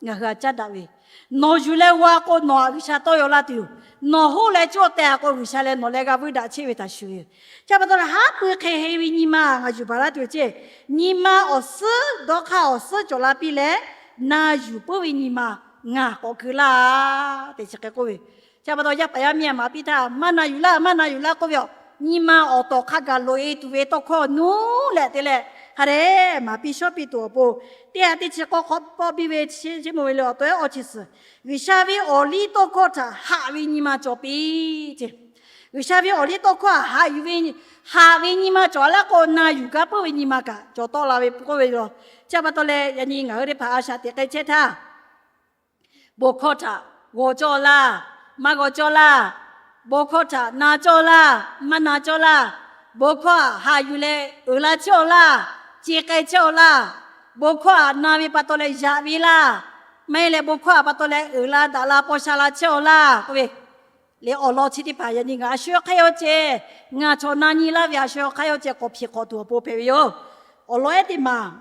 Ngaˬ hui aꞈ caˉ daꞈ ve, nawˬ yuˬ leh g'aw k'o nawˬ aꞈ G'uiˬsha tawˇ yaw laˇ tuˬ yoˬ. Nawˬ hoˆ leh cawˇ teh a k'o G'uiˬsha leh nawˬ leh g'a vuiˇ daꞈ chehˇ ve htaꞈ shuˍ ve yoˬ. Chi pa taw leh haˉ pui hk'e heh ve nyi ma ngaˬ yuˬ baˬ laˇ tuˬ yoˬ ce. Nyi ma awˬ suhˉ dawˇ hk'aˇ awˬ suhˉ cawˬ la piˇ leh, na yuˬ puiˉ ve nyi ma ngaˬ k'awꞈ keu laˇ tehꞈ chi hk'e k'oˆ ve. Chi pa taw yaˇ paˍ yaˇ miˇ aꞈ maˍ piˇ htaˇ, maˇ na yuˬ laˇ, maˇ na yuˬ laˇ k'oˆ ve yoˬ. Nyi ma awˬ tawˍ hk'a gaˬ loꞈ-e tuˬ ve tawˇ hkawˇ nuˇ leh te leh, hk'a dehꞈ maˍ piˇ shawˉ piˇ tuˬ awˬ pon, teˇ ha teˇ chi k'awˇ k'awꞈ pawˆ biˇ ve chi, chi mawˬ ve le awˬ to-eˉ awˇ chi suhˍ, G'uiˬsha ve awˬ liˇ tawˇ hkawˇ htaꞈ haꞈ ve nyi ma cawˬ piˇ ce. G'uiˬsha ve awˬ liˇ tawˇ hkawˇ haꞈ yuˬ ve, haꞈ ve nyi ma cawˬ laˇ k'o, na yuˬ gaˇ puiˉ ve nyi ma kaꞈ cawˬ tawˆ la ve k'oˆ ve yoˬ. Chi pa taw leh yaꞈ nyi ngaˬ hui teˇ hpaˍ a shaꞈ teꞈ k'ai chehˇ htaˇ, bon hkawˇ htaꞈ g'aw cawˇ laˇ, maˇ g'aw cawˇ laˇ, bon hkawˇ htaꞈ na cawˇ laˇ, maˇ na cawˇ laˇ, bon hkawˇ haꞈ yuˬ leh uiˍ la chehˇ-aw laˇ, ce k'ai chehˇ-aw laˇ, bon hkawˇ haꞈ na ve pa taw leh yaꞈ ve laˇ, maˇ heˆ leh bon hkawˇ haꞈ pa taw leh uiˍ la daꞈ la paw sha la chehˇ-aw laˇ k'oˆ ve, leh awˬ lawn chi teˇ hpaˍ yaꞈ nyi ngaˬ a shu hk'aˇ yaw ceh, ngaˬ chaw na nyi laˇ ve a shu hk'aˇ yaw ceh k'awꞈ hpiˍ hk'awꞈ tuˬ awˬ pon hpehꞈ ve yoˬ. Awˬ lawn ehˉ teˇ maˬ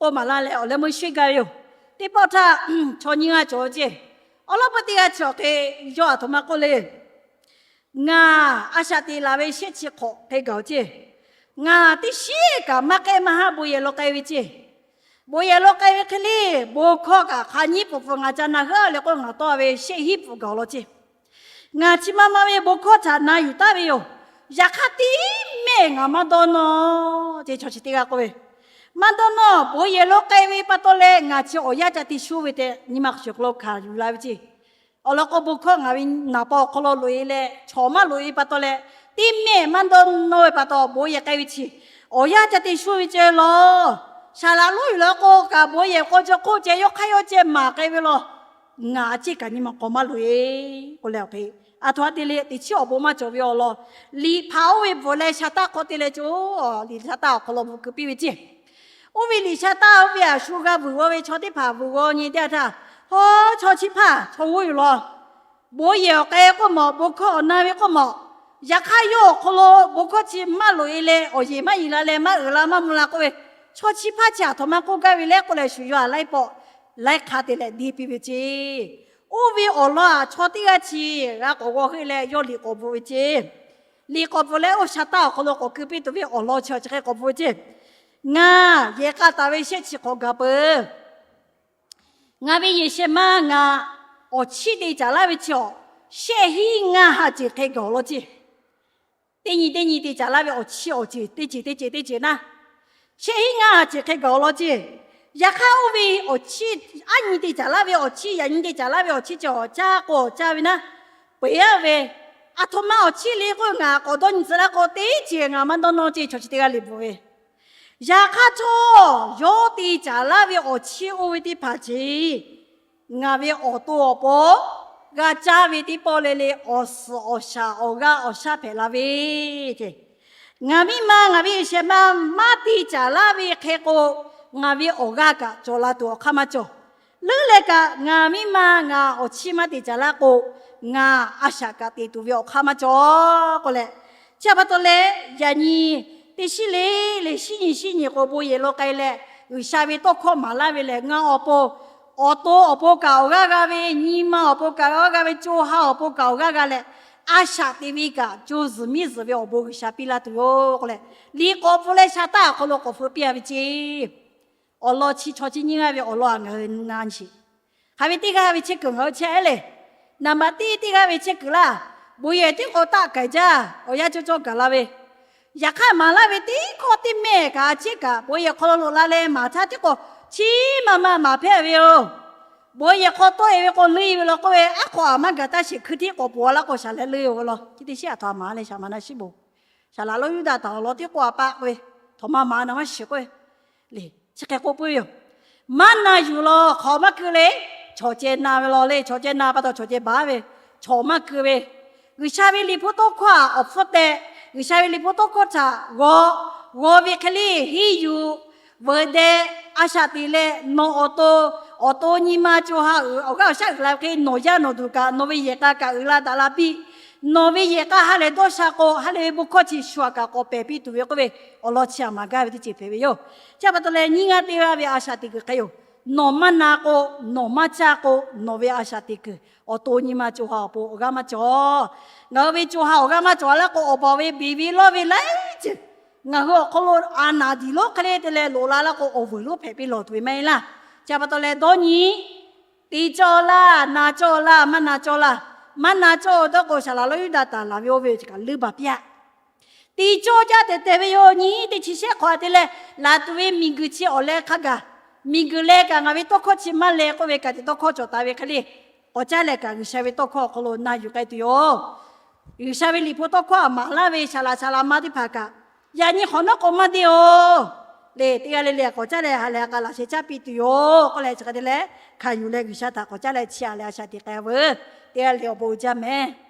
k'oˆ maˍ laˇ leh awˬ leh meuˇ shuˉ gaˇ ve yoˬ. Teˇ pawˆ htaˇ chaw nyiˇ g'aˇ cawˬ ve ce. Awˬ lawn peuˇ teˇ g'aˇ chi awˬ hk'e yawˇ aˬ htoꞈ ma k'oˆ le. Ngaˬ a shaꞈ teꞈ laˬ ve shehˆ chi hk'awꞈ hk'e gaˬ-oˬ ce. Ngaˬ teˇ shiˉ kaꞈ maˇ k'ehˆ maˇ haˉ bon yehˬ lo k'ai ve ce. Bon yehˬ lo k'ai ve hk'e le, bon hkawˇ kaꞈ hk'aˬ nyi pfuhˍ pfuhˍ ngaˬ ca na heuˆ leh k'oˆ ngaˬ tawˇ ve shehˆ hinˉ pfuhˍ gaˬ-oˬ law ce. Ngaˬ chi ma ma ve bon hkawˇ htaꞈ na yuˬ taˍ ve yoˬ. Yaꞈ hk'aˇ teˇ mehˆ ngaˬ maˇ dawˇ nawˇ ce. Chaw chi teˇ g'aˇ k'oˆ ve, maˇ dawˇ nawˇ, bon yehˬ lo k'ai ve pa taw leh ngaˬ chi awˬ yanˇ ca te shu ve tehꞈ nyi ma shiˍ hk'aw lo hkanˍ yuˬ la ve ce. Awˬ lawn k'o bon hkawˇ ngaˬ ve naˍ paw awˬ hk'aw lo loꞈ-e leh chaw maˇ loꞈ-e pa taw leh, teˇ mehˆ maˇ dawˇ nawˇ ve pa taw bon yehˬ k'ai ve chi awˬ yanˇ ca te shu ve ce law. Saˍ laꞈ lonˉ yuˬ la k'o kaꞈ bon yehˬ k'aw cawˬ k'oˆ ceh yawˇ hk'aˇ yaw ceh maˍ k'ai ve law. Ngaˬ a ciˉ kaꞈ nyi ma k'awꞈ maˇ loꞈ-e k'oˆ leh awˬ hk'e, aˬ htoꞈ ma te le teꞈ chiˉ awˬ bon maˇ cawˬ ve awˬ lawn, liꞈ hpaˍ oˇ ve bvuhꞈ leh sha taˇ hk'aw te leh co, liꞈ sha taˇ awˬ hk'aw lo bvuhꞈ keu piˇ ve ce. Oˇ ve liꞈ sha taˇ oˇ ve a shu g'a vuiˬ g'aw ve chaw teˇ hpaˍ vuiˬ g'aw nyi teˇ yanˇ htaˇ, hawˉ chaw chi hpaˇ chaw g'uˇ yuˬ law. Bon yehˬ awˬ k'ai k'oˆ mawˬ, bon hkawˇ awˬ na ve k'oˆ mawˬ. Yaꞈ hk'aˇ yawˇ awˬ hk'aw lo bon hkawˇ chi maˇ loꞈ-e leh awˬ yeˬ maˇ yeˬ la leh maˇ uiˍ la maˇ mvuh la k'oˆ ve, chaw chi hpaˇ chi aˬ htoꞈ ma k'oˆ gaˇ ve le k'oˆ leh shu yawˇ aˬ laiˉ pawˆ laiˉ hk'a te leh deˇ piˇ ve ce. Oˇ ve awˬ lawn aˬ chaw teˇ g'aˇ chi g'a k'awꞈ g'aw heuˆ leh yawˇ liꞈ k'awꞈ bvuhꞈ ve ce. Liꞈ k'awꞈ pfuhˍ leh oˇ sha taˇ awˬ hk'aw lo k'awꞈ keu piˇ tuˬ ve awˬ lawn chi awˬ chi hk'e k'awꞈ pfuhˍ ceˇ. Ngaˬ yehˬ k'a taˍ ve shehˆ chi hk'awꞈ gaˬ peuˬ. Ngaˬ ve yehˬ shehˍ ma ngaˬ awˬ chiˇ te caˍ laˇ ve chi awˬ, shehˆ hinˉ ngaˇ ha ceˬ hk'e gaˬ awˬ lawn ceˇ. Teˇ nyi teˇ nyi te caˍ laˇ ve awˬ chiˇ awˬ ceˬ teˇ ceuˬ teˇ ceuˬ teˇ ceuˬ naˇ, shehˆ hinˉ ngaˇ ha ceˬ hk'e gaˬ awˬ lawn ceˇ. Yaꞈ hk'aˇ oˇ ve awˬ chiˇ, aˉ nyi te caˍ laˇ ve awˬ chiˇ, yaꞈ nyi te caˍ laˇ ve awˬ chiˇ chi awˬ caˇ k'o awˬ caˇ ve naˇ, peuˬ-eˬ ve, aˬ htoꞈ ma awˬ chiˇ le k'oˆ ve ngaˬ k'awꞈ dawˇ nyi tcuh laˇ k'o, teˇ ceuˬ ngaˬ maˇ dawˇ nawˇ ceˇ, chaw chi teˇ g'aˇ le bvuhꞈ ve. Yaꞈ hk'aˇ htawˇ, yawˇ te caˍ laˇ ve awˬ chiˇ oˇ ve teˇ hpaˍ ceˇ, ngaˬ ve awˬ to awˬ pon g'a caˇ ve teˇ pawˆ le le awˬ suhˍ awˬ shaˍ awˬ g'aˇ awˬ shaˉ hpehꞈ la ve ceˇ. Ngaˬ miˇ ma ngaˬ ve yehˬ shehˍ ma maˇ te caˍ laˇ ve hk'e k'o, ngaˬ ve awˬ g'aˇ kaꞈ cawˬ la tuˬ awˬ hk'aˇ maˇ cawˬ. Leuˉ leh kaꞈ ngaˬ miˇ ma ngaˬ awˬ chiˇ maˇ te caˍ laˇ k'o, ngaˬ a shaꞈ kaꞈ te tuˬ ve awˬ hk'aˇ maˇ cawˬ k'oˆ leh, chi pa taw leh, yaꞈ nyi teˇ shinˉ le le shinˉ nyi shinˉ nyi k'o bon yehˬ lo k'ai leh, G'uiˬsha ve tawˇ hkawˇ maˍ laˇ ve lehˬ, ngaˬ awˬ pon, awˬ to awˬ pon kaꞈ awˬ g'aˇ g'a ve, nyi ma awˬ pon kaꞈ g'a g'a ve, co ha awˬ pon kaꞈ awˬ g'aˇ g'a leh, a shaꞈ te ve kaꞈ co zuhˬ miˇ zuhˬ ve awˬ bon G'uiˬsha piˇ laˇ tuˬ yoˬ k'oˆ leh, liꞈ k'awꞈ pfuhˍ leh sha taˇ awˬ hk'aw lo k'awꞈ hpfuhˆ piˇ a ve ceˇ. Awˬ lawn chi chaw chi nyiˇ g'aˇ ve awˬ lawn ngaˬ hui na shiˍ. Hk'aˬ ve teˇ g'aˇ ve chehˇ kuiˬ ngaˬ hui chehˇ le. Naˍ baꞈ teˇ teˇ g'aˇ ve chehˇ kuiˬ laˇ. Bon yehˬ tiˉ k'o taˆ k'ai jaˇ, awˬ yanˇ cawˇ cawˇ gaˬ la ve. Yaꞈ hk'aˇ maˍ laˇ ve teˇ hkawˇ teˇ mehˆ kaꞈ a ciˉ kaꞈ bon yehˬ hk'aw lo loꞈ la leh maˍ htaˇ tiˉ k'o, chi ma ma maˍ hpehˇ ve yoˬ. Bon yehˬ hk'aw tawˆ e ve k'o leuˆ e ve law k'oˆ ve, aˉ hk'aw a maˇ gaˬ taˇ sheˍ hkui tiˉ k'awꞈ poˬ a laˇ k'o shaˍ leh leuˆ e ve law. Chi teˇ shinˉ a htoꞈ ma maˍ leh shaˍ ma na shiˉ bon. Shaˍ laꞈ lonˉ Yuˇdaꞈ htaꞈ awˬ lawn tiˉ k'oˆ a pa k'oˆ ve, htoꞈ ma maˍ na maˇ shiˍ k'oˆ ve, le, chi hk'e k'oˆ puiˉ ve yoˬ. Maˇ na yuˬ law, hk'awꞈ maˇ keu le. Chawˬ ceh na ve law le, chawˬ ceh na pa taw chawˬ ceh baˬ ve, chawˬ maˇ keu ve. G'uiˬsha ve liꞈ hpu tawˇ hkawˇ a awˬ hpfuhˇ tehꞈ, G'uiˬsha ve liꞈ hpu tawˇ hkawˇ htaꞈ g'aw, g'aw ve hk'e le, henˇ yuˬ veuꞈ deh, a shaꞈ teꞈ leh nawˬ awˬ to, awˬ to nyi ma co ha uiˍ awˬ g'aˇ awˬ shaˉ uiˍ la ve hk'e, nawˬ yaˇ nawˬ duˬ kaꞈ nawˬ ve yehˬ k'a kaꞈ uiˍ la daꞈ la piˇ. Nawˬ ve yehˬ k'a ha lehˬ dawˇ sha k'o, ha lehˬ ve bon hkawˇ chi shu aꞈ kaꞈ k'awꞈ pehˬ piˇ tuˬ ve k'oˆ ve awˬ lawn chi aꞈ maˍ gaˇ ve teˇ ceuˬ hpehꞈ ve yoˬ. Chi pa taw leh nyiˇ g'aˇ teˇ g'aˇ ve a shaꞈ teꞈ kuiˬ hk'e yoˬ. Nawˬ maˇ na k'o, nawˬ maˇ caˇ k'o, nawˬ ve a shaꞈ teꞈ kuiˬ awˬ to nyi ma co ha awˬ pon awˬ g'aˇ maˇ cawˬ. Ngaˬ hui ve co ha awˬ g'aˇ maˇ cawˬ laˇ k'o, awˬ baˬ ve beˬ ve lawˇ ve laiˉ ceuˬ ngaˬ hui awˬ hk'aw lo a naˍ diˬ lonˉ hk'e le te leh loꞈ la laˇ k'o, awˬ vuiˬ lonˉ hpehꞈ piˇ lawˬ tuˬ ve maˇ heˆ laˇ. Chi pa taw leh dawˇ nyi, te cawˇ laˇ, na cawˇ laˇ, maˇ na cawˇ laˇ. Maˇ na cawˇ dawˇ k'o, Saˍ laꞈ lonˉ Yuˇdaꞈ taˍ laˬ ve oˇ ve kaꞈ leuˉ baˬ piˇ-aˆ. Te cawˇ jaˇ tehˬ tehˬ ve yoˬ. Nyi teˇ chi shehˆ hk'awꞈ te leh, laˬ tuˬ ve miˬguiˬ chi awˬ leh hk'a gaˬ, miˬguiˬ leh kaꞈ ngaˬ ve tawˇ hkawˇ chi maˇ leh k'oˆ ve kaꞈ te tawˇ hkawˇ cawˬ taˍ ve hk'e le, k'awꞈ caˉ leh kaꞈ G'uiˬsha ve tawˇ hkawˇ awˬ hk'aw lo na yuˬ k'ai tuˬ yoˬ. G'uiˬsha ve liꞈ hpu tawˇ hkawˇ aꞈ maˍ laˇ ve saˍ laꞈ saˍ laꞈ ma teˇ hpaˍ kaꞈ, yaꞈ nyi hk'awꞈ nawˉ k'o maˇ deˇ oˬ. Le teˇ g'aˇ le le k'awꞈ caˉ leh ha lehˬ ha k'a laꞈ sheh caˇ piˇ tuˬ yoˬ k'oˆ leh, chi hk'e te leh hkanˍ yuˬ leh G'uiˬsha htaꞈ k'awꞈ caˉ leh chi aꞈ leh a shaꞈ teꞈ k'ai veuˬ. Teˇ g'aˇ le awˬ bon uiˍ jaˇ mehˍ.